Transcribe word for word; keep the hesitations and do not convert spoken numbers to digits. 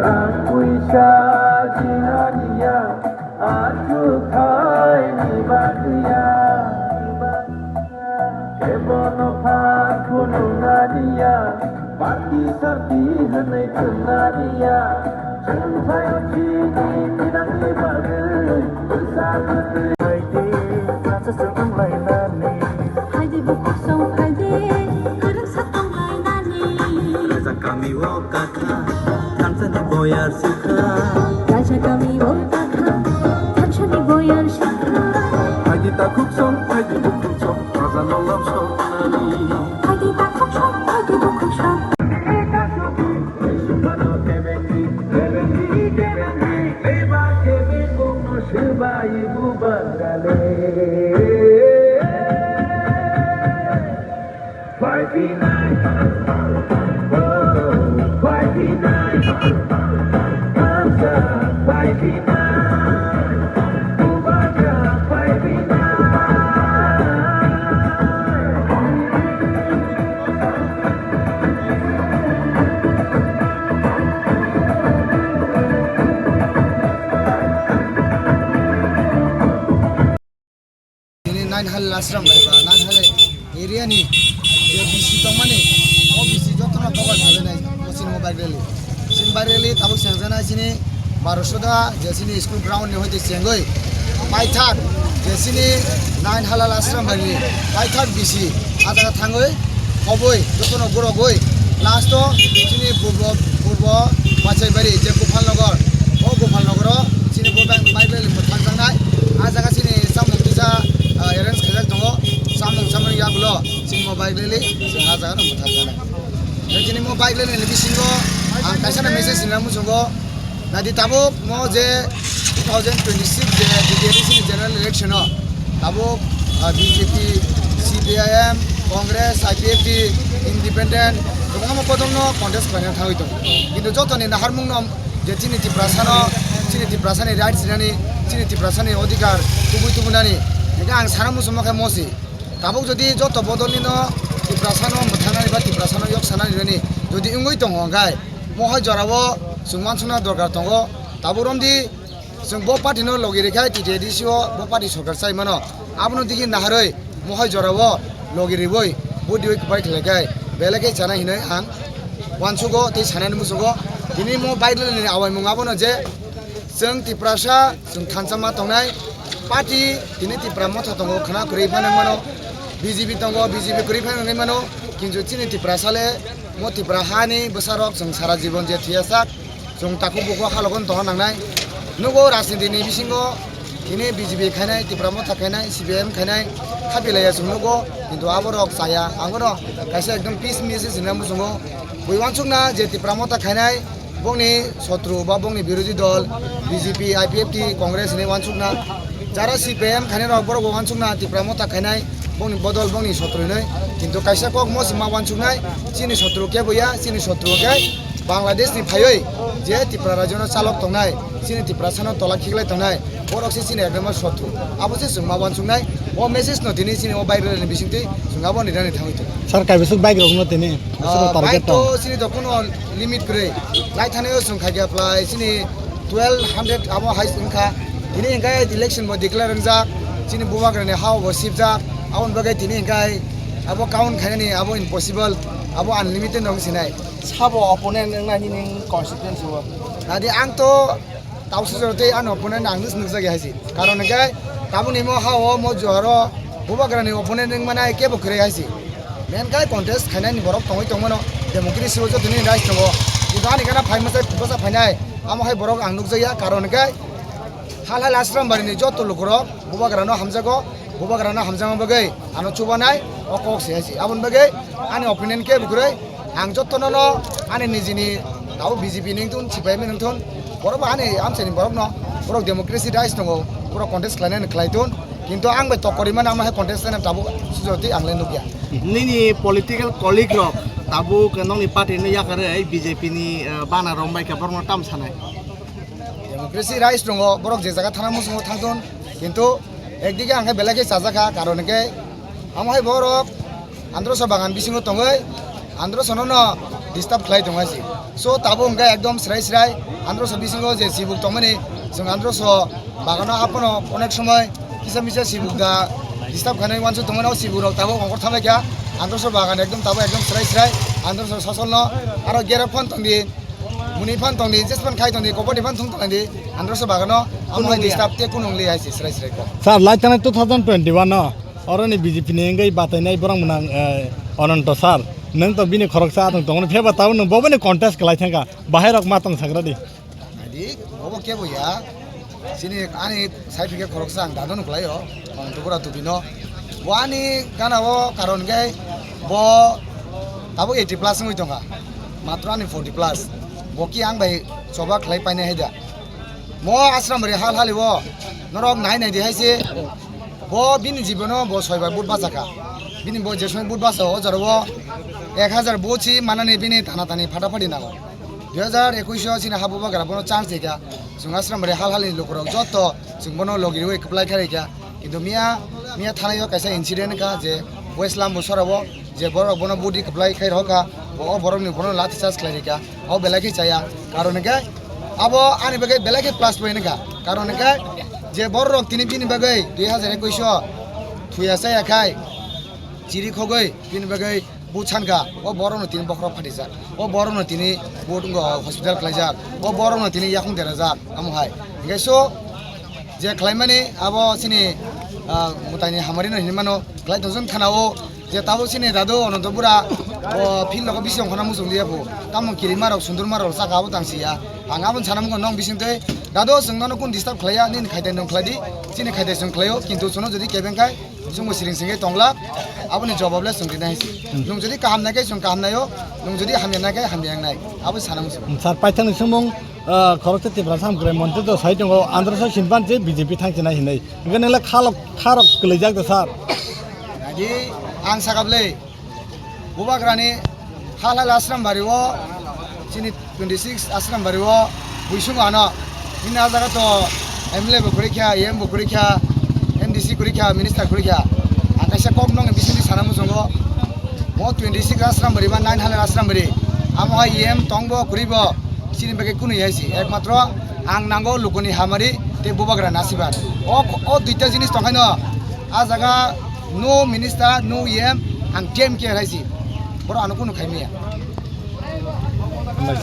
Rang puisa jinani ya, achu khai ni bagwi ya. Kebono phan phunuknani ya, party sarti hwnwi thumnani ya. Chwng thaio chini thinangni bagwi, bwsa kwtwi. Phaidi, bwsa chwng wnglainani. Phaidi bukhuk song phaidi, kwrwngsa tonglainani. Raja kami o katha, thansani boyar sikha. Raja kami o katha, thansani boyar sikha. Phaidi takhuk song, phaidi bukhuk song, raja no love song nani. Phaidi takhuk song, phaidi bukhuk song. Nini nine hal last round bai ba, nine hal area ni je B C tongmani, o B C jotono cover khainai, o chini mobile rally. Chini mobile rally tabuk sengjaknai chini Barosoda, je chini school ground ni hoite chengoi. Paithak, je chini nine halal ashram bai ni, paithak B C, a jaga thangoi, khoboi, jotono gorogoi. Last o chini purbo, purbo Machaibari, je Gopalnagar, o Gopalnagar o chini bo bike, bike rally bo thangjaknai. A jaga chini samung kisa, ah, arrange khaijak tongo, samung, samung yagulo chini bo bike rally, chini a jaga no bo thangjaknai. Tei chini mo bike rally ni bisingo ang kaisa na message rina muchungo. Naidi tabuk mo je two thousand twenty-six je B J P ni general election o tabuk, ah, B J P, C P I M, Congress, I P F T, Independent kwbangma bodol no contest khlaina thangwi tongo. Kintu jotoni naharmung no je chini Tiprasa no, chini Tiprasa ni rights rinani, chini Tiprasa ni odhikar tubui tubunani, hingke ang sana muchungma khe mosi. Tabuk jodi joto bodolni no Tiprasa no mwthangnani ba Tiprasa no yok sanani rwni jodi wngwi tongo hwnkhe, mohai jorao chwng uansukna dorkar tongo. Tabuk romdi chwng bo party no logi rikha T T A D C o bo party sorkar chai mano. Abono digi naharwi mohai jorao logi riwi vote riwi kwbai khlai khe belai khe chanai hinwi ang uansugo tei sanani muchungo. Tini mo bike rally ni awaimung abono je, chwng Tiprasa, chwng thansa ma tongnai party, tini Tipra Motha tongo, khwna kwrwi phano mano, B J P tongo, B J P kwrwi phano wngwi mano, kintu chini Tiprasa le, mo Tipra hani bwsarok chwng sara jibon je thwiya sak, chwng takhuk bukhuk halogo tongna nangnai. Nugo rajniti ni bisingo tini B J P khainai, Tipra Motha khainai, C P I M khainai, khapi laiya chwng nugo, kintu aborok chaya, ang bono kaisa ekdom peace message hinwi muchungo. Bui uansukna je Tipra Motha khainai, bongni sotru ba bongni birodhi dol B J P, I P F T, Congress hinwi uansukna. Jara C P I M khainai rok borok bo uansukna Tipra Motha khainai bongni bodol bongni sotru hinwi. Kintu kaisa kok mo se ma uansuknai, chini sotru kebo ya, chini sotru khe Bangladesh ni phaiwi je Tipra rajyo no chalok tongnai, chini Tiprasa no tola khiklai tongnai, borok se chini ekdom sotru. Abo se chwng ma uansuknai, o message no tini chini o bike rally ni bisingtwi chwng abo ni rani thangwi tongo. Sir, kaibisuk bike rok no tini? Ah, target bike to tong. Chini to kuno limit kwrwi. Lai thani o chwng khai khe apply chini twelve hundred abo hai wngkha. Tini hwnkhe election bo declare wngjak. Chini bubagrani ha bo sibjak. Aboni bagwi tini hwnkhe Abo count khainani abo impossible, abo unlimited no wngsinai. Sabo opponent wngna nini constituency o? Nadi ang to tausu jora tei ano opponent ang nus nukjagya haisi. Karon hwnkhe tabukni mo ha o mo juharo bubagrani opponent wngmanai kebo kwrwi haisi. Main khai contest khainani borok tongwi tongmano, democracy o jotoni rights tongo. Kintu ani gana phai mwsai bwsa phainai, amo hai borok ang nukjakya, karon hwnkhe hal hal Ashram barini joto lukurok bubagrano hamjago, bubagrano hamjakma bagwi ano chubanai o kok se haisi. Aboni bagwi ani opinion kebo kwrwi, ang jotono no ani nijini abo B J P ni wngthun, C P I M ni wngthun, borok bo ani amchaini borokno, borok democracy rights tongo, borok contest khlainani khlai thun, kintu ang bai tokkori mano amo hai contest khlaina tabuk sujoti ang le nukya. Nini political colleague rok tabuk nokni party no yakarwi B J P ni, eh, bana rombai khe borokno tam sanai? Democracy rights tongo, borok je jaga thana muchungo thangthun, kintu ekdike ang khe belai khe chajakha, karon hwnkhe amo hai borok androso bagan bisingo tongwi androso no no disturb khlai tongo haisi. So tabuk hwnkhe ekdom srai srai androso bisingo je sibuk tongmani, chwng androso bagano aphano onek somoi kisa misa sibuk da disturb khainai uansuk tongmani, o sibuk rok tabuk ongkhor thamlaikha. Androso bagan ekdom tabuk ekdom srai srai androso sosol no aro gerok phan tongdi. Muni phan tongdi, jes phan khai tongdi, kopor di phan thung tongdi, androso bagano, amo hai disturb te kunung li hai se srai srai ko. Sir, lai thani two thousand twenty-one no, oroni B J P ni wngwi batainai borok mwnang, eh, Ananto sir, nwng to bini khoroksa atwng tongmani phiyaba tabuk nwng bo bini contest khlai thangkha, bahai rok ma tong sagra di. Adi, bobo kebo ya. Chini ani sai phikhe khoroksa ang dado nukhlaio, ang tubura tubino. Bo ani gana o karon khe bo tabuk eighty plus wngwi tongkha. Matro ani forty plus. Bo ki ang bai choba khlai painai haida. Mo Ashram ri hal hali bo norok nai nai di hai se. Bo bini jibono bo soibar but bachakha. Bini bo je somoi but bacha o jora o ek hajar bo si manani bini thana thani phata phati nango. Dui hajar ekush o chini ha bubagra bono chance rikha. Chwng Ashram ri hal halni lukurok joto chwng bono logi rwi kwplai kharikha. Kintu miya, miya thanai o kaisa incident wngkha je West Lambu sora o je borok bono budi kwplai khai rohorkha, bo o borokni bono lathi charge khlai rikha. O belai khe chaya. Karon hwnkhe abo ani bagwi belai khe plus point wngkha. Karon hwnkhe je borok tini bini bagwi dui hajar ekush o thuya chaya khai chiri khogwi bini bagwi but sankha, o borokno tini bokhorok phatijak, o borokno tini but wngkha hospital khlaijak, o borokno tini yakung derajak, amo hai. Hwnkhe so, je khlaimani abo chini, ah, mwtaini hamarino hinwi mano, khlai tongsa wng khana o, je tabuk chini dadu Ananto bura, o field o bisi ongkhorna muchung liya bo, tamo kirima rok, sundurma rok chaka abo tang siya. Ang aboni sana mungkha nong bising tei, dadu chwng nono kun disturb khlaiya, nini khaidai nwng khlai di, chini khaidai chwng khlaio, kintu chwngno jodi kebeng khai, chwngbo siring singwi tongla, aboni jawab le chwng rinai hai se. Hmm. Nwng jodi kaham nai khe chwng kaham naio, nwng jodi hamya nai khe hamya wngnai, abo sana muchung. Sir, paithakni swngmung, ah, khoroksa Tipra Samgre montri to sai tongo, androso sinpan se B J P thang chinai hinwi. Hwnkhe nwngle khalok, kharok kwlwijak da, sir? Agi, ang sakap le, bubagrani hal hal Ashram bari o, chini twenty six Ashram bari o, buisung ano, nini a jaga to M L A bo kwrwi kha, E M bo kwrwi kha, M D C kwrwi kha, minister kwrwi kha. Ang kaisa kok nokni bisingtwi sana muchungo, mo twenty six Ashram bari ba nine hal Ashram bari, amo hai E M tong bo kwrwi bo, chini bagwi kunu hai se, ekmatro ang nango lukuni hamari tei bubagra nasibar. O, o duita jinis tongkhaino, a jaga no minister, no E M, ang T M K hai se. Borok ano kunu khai maya.